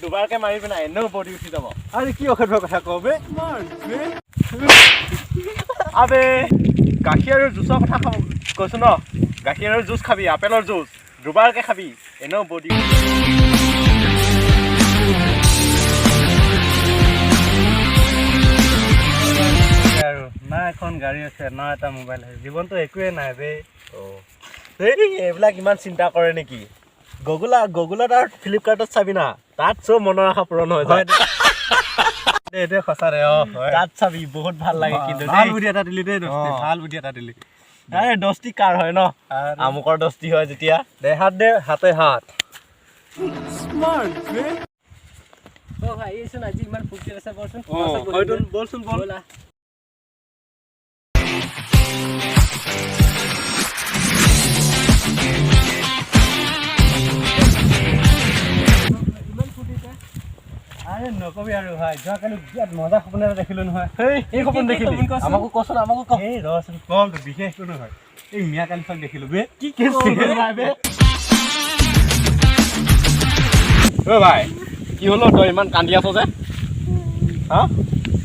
দুবাৰকে মাৰি পেলাই এনেও বডি উঠি যাব। আৰে, কি অসভ্য কথা কওঁ বে! আবে, গাখীৰ আৰু জুচৰ কথা খাব কৈছো ন। গাখীৰ আৰু জুচ খাবি, আপেলৰ জুচ দুবাৰকে খাবি, এনেও বডি। আৰু না এখন গাড়ী আছে, না এটা মোবাইল আছে, জীৱনটো একোৱে নাই বে। এই, এইবিলাক ইমান চিন্তা কৰে নেকি? গুগলত আৰু ফ্লিপকাৰ্টত চাবি না, তাত চব মনৰ আশা পূৰণ হৈ যায়। দে, এইটোৱে সঁচা দে, অ হয়। তাত চাবি, বহুত ভাল লাগে কিন্তু ভাল দেই। বুদ্ধি এটা দিলি দেই দোস্তি। অ। ভাল বুদ্ধি এটা দিলি। আৰে, দস্তি কাৰ হয় ন? আৰু আমুকৰ দস্তি হয় যেতিয়া। দে হাত দে, হাতে হাত। অ ভাই, এইচোন আজি ইমান ফূৰ্তি আছে, বলচোন। অ হয়তো, বলচোন বল। ব'লা। ইমান ফূৰ্তিতে? আৰে, নকবি আৰু ভাই, যোৱাকালি বিৰাট মজা সপোন এটা দেখিলো নহয়। হেই, এই সপোন কি দেখিলি? সপোন কচোন? আমাকো কচোন, আমাকো ক। এই ৰচোন, কম বিশেষ একো নহয়, এই মিয়া কালিফাক দেখিলো বে। কি বে? ঐ ভাই, কি হ'ল অ'? তই ইমান কান্দি আছ যে, হা?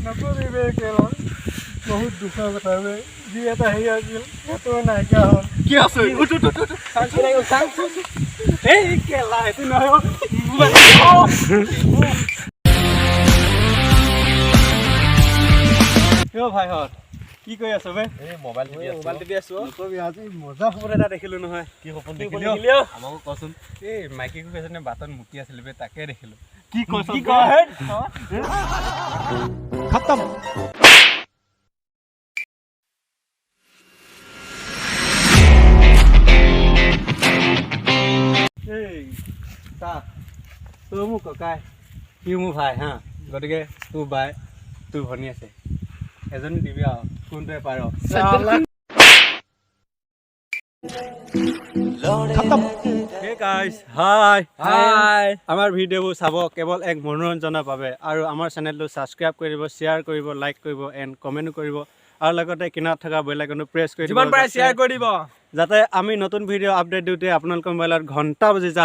নকবি বে কেলা, বহুত দুখৰ কথা বে। যি এটা হেৰি আছিল, সেইটো নাইকিয়া হ'ল। কি আছে? উঠ, উঠ, উঠ, উঠ। এই কেলা, সেইটো নহয় অ'। কিয় ভাইহঁত, কি কৰি আছ বে? এই মোবাইল টিপি আছো। মোবাইল টিপি আছো অ। নকবি, আজি মজা সপোন এটা দেখিলো নহয়। কি সপোন কি দেখিলি? সপোন দেখিলি অ'? আমাকো কচোন। এই মাইকী কুকুৰ এজনী বাটত মুতি আছিল বে, তাকে দেখিলো। কি কৈছ? কি কয় হেই? खत्म। এই চা, তই মোৰ ককাই, সি মোৰ ভাই হা। গতিকে তোৰ বাই, তোৰ ভনী আছে, এজনী দিবি আৰু কোনটোৱে পাৰ। खत्म। Hey guys, হাই। হাই। আমাৰ ভিডিঅ'বোৰ চাব কেৱল এক মনোৰঞ্জনৰ বাবে আৰু আমাৰ চেনেলটো ছাবস্ক্ৰাইব কৰিব, শ্বেয়াৰ কৰিব, লাইক কৰিব এণ্ড কমেণ্টো কৰিব আৰু লগতে কিনাৰত থকা বেল আইকনটো প্ৰেছ কৰি দিব যিমান পাৰে শ্বেয়াৰ কৰি দিব। যাতে আমি নতুন ভিডিঅ' আপডেট দিওঁতে আপোনালোকৰ মোবাইলত ঘণ্টা বাজি যায়।